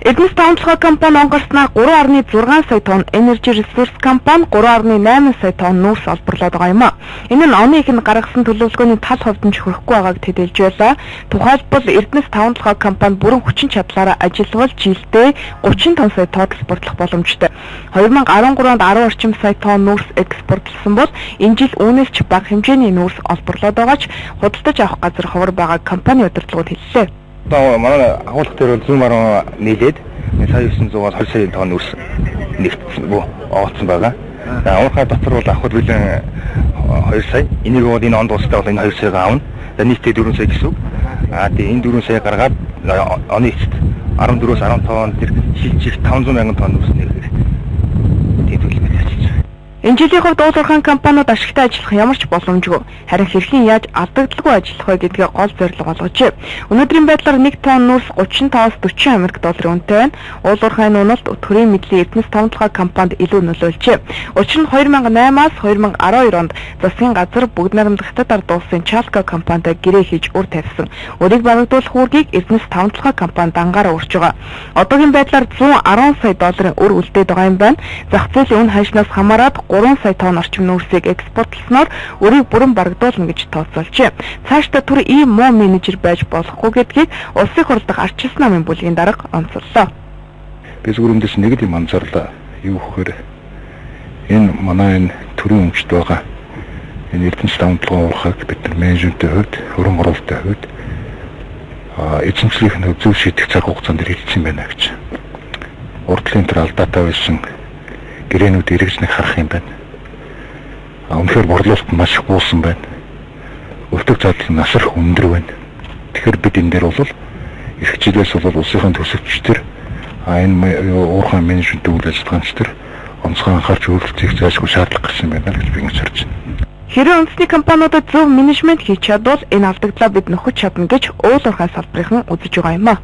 Эрдэнэс таван толгой компани он гарснаар 3.6 сая тонн, Energy Resource компани 3.8 сая тонн нүүрс олборлоод байгаа юм а. Энэ нь оны эхэнд гаргасан төлөвлөгөөний тал хувьд нь ч хүрэхгүй байгааг тэд хэлж байлаа. Тухайлбал Эрдэнэс таван толгой компани бүрэн хүчин чадлаараа ажиллавал жилдээ 35 сая тонн экспортлох боломжтой. 2013 онд 10 орчим сая тонн нүүрс экспортлсон бол энэ жил үүнээс ч бага хэмжээний нүүрс олборлоод байгаа ч худалдаж авах газар ховор байгааг компани удирдлагууд хэллээ. Одоо манай агуулга дээр бол зүүн баруун нийлээд сая 900-аас 20 сая тонн нүүрс нэгтсэн оолцсон байгаа. За уурхай дотор бол авахд бэлэн 2 сая. Энийг бол энэ онд дуустал бол энэ 2 саягаа авна. За нийтдээ 4 сая гэсэн үг. Аа тэгээ энэ 4 сая гаргаад оны эцэст 14-өөс 15 онд тэр шилжих 500 мянган тонн нүүрс нээх тийм төлөвлөгөөтэй ажиллаж байгаа. Энэ жилийн хувьд уул уурхайн компаниуд ашигтай ажиллах ямар ч боломжгүй. Харин хэрхэн яаж алдагдaltaгүй ажиллах вэ гэдгээ гол зорилго болгожээ. Өнөөдрийн байдлаар 1 тонн нүүрс 35-аас 40 Америк долларын үнэтэй байна. Уул уурхайн уналт төрийн мэдлийн Эрдэнэс таван толгой компанид илүү нөлөөлжээ. Учир нь 2008-аас 2012 онд засгийн газар бүгд найрамдах Хятад ард улсын Chalco компанитай гэрээ хийж үр тавьсан. Өрийг барагдуулах үүргийг Эрдэнэс таван толгой компани дангаараа үрж байгаа. Одоогийн байдлаар 110 сая долларын үр үлдээд байгаа юм байна. Зах зээлийн үн ханшнаас хамаарат 3 сая тонн орчим нүүрсийг экспортлсноор өрийг бүрэн барагдуулна гэж тооцоолжээ. Цаашдаа түр ийм муу менежер байж болохгүй гэдгийг улсын хурал дахь Арчилсан намын бүлгийн дарга онцоллоо. Би зүгээр эндээс нэг л юм анзаарлаа. Юу гэхээр энэ манай энэ төрийн өмчт байгаа энэ Эрдэнэс таван толгой уурхайг бид нар менежментийн хувьд, хөрөнгө оруулалтын хувьд эзэмшлийнх нь зөв шийдэх цаг хугацаанд хэлсэн байна гэж. Урдлын тэр алдаатай байсан гэрээнүүд эргэж нэг харах юм байна. Үнэхээр борлуулалт маш их буусан байна. Өртөг зардал нь асар их өндөр байна. Тэгэхээр бид энэ дээр бол эх жилээс бол улсынхаа төсөвчдөр энэ уурхай менежментийн үйл ажиллагаанч тэр онцгой анхаарч өөрчлөлтийг зайлшгүй шаардлага гарсан байна гэж би ингэж харж байна. Хэрэв үндэсний компаниудад зөв менежмент хийж чадвал энэ алдагдлаа бид нөхөж чадна гэж уул уурхай салбарынхан үзэж байгаа юм а.